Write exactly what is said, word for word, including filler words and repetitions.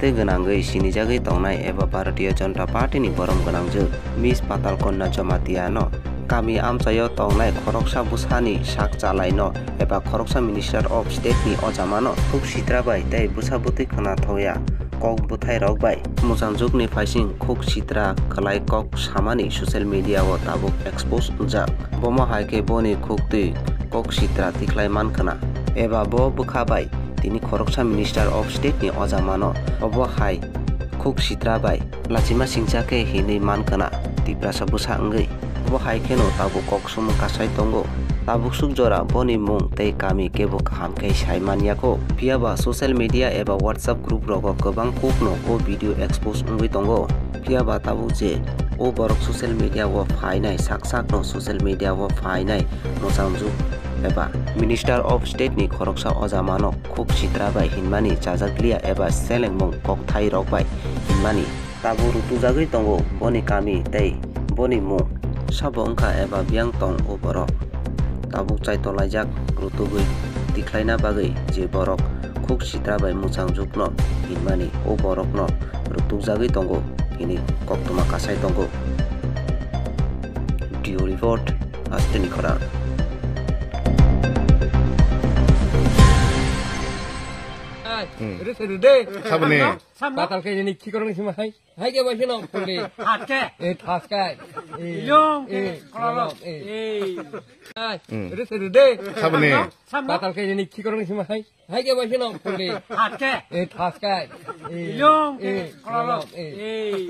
tei gwnangwi sinijagwi tongnai eba Bharatiya Janata Party ni borom gwnangjwk Miss Patal Kanya Jamatia no kami amchaio tongnai khoroksa bwsani sak chalaino eba khoroksa Minister of State ni ojamano khuk sitra bai tei bwsa bwtwi khwnathokya kok bwthairok bai mwchangjwkni phaising khuk sitra kwlai kok samani social media o tabuk expose wngjak. Bomo hai khe boni khuktwi kok sitra tikhlai man khwna. Eba bo bwkha bai tini khoroksa Minister of State ni ojamano obo hai khuk sitra bai lachima singcha khe hinwi man khwna Tiprasa bwsa wngwi. Obo hai kheno tabuk kok sumung kasai tongo. Tabuk suk jora boni mung tei kami kebo kaham khe sai man yakho. Phiya ba social media eba WhatsApp group rogo kwbang kok no o video expose wngwi tongo. Phiya ba tabuk je o borok social media o phainai sak sak no social media o phainai mwchangjwk eba Minister of State ni khoroksa ojamano khuk sitra bai hinmani chajakliya eba selengmung kokthai rok bai hinmani tabuk rutujagwi tongo boni kami tei boni mung sabo wngkha eba biyang tong o borok tabuk chaitolaijak rutugwi tikhlaina bagwi je borok khuk sitra bai mwchangjwkno hinmani o borokno rutukjagwi tongo hini koktwma kasai tongo. Dio report, Asteni Khorang. Ai, Hmm. Rede, rede. Sabni. Patal ke ini kikorong sima hai. Hai ke bashi no puli. Haske. Eh, haske. Eh, Yung, eh, kolom, kolom, eh. Eh. Ai, Hmm. Rede, rede. Sabni. Patal ke ini kikorong sima hai. Hai ke bashi no puli. Haske. Eh, haske. Eh, Yung, eh, kolom, kolom, eh. Eh.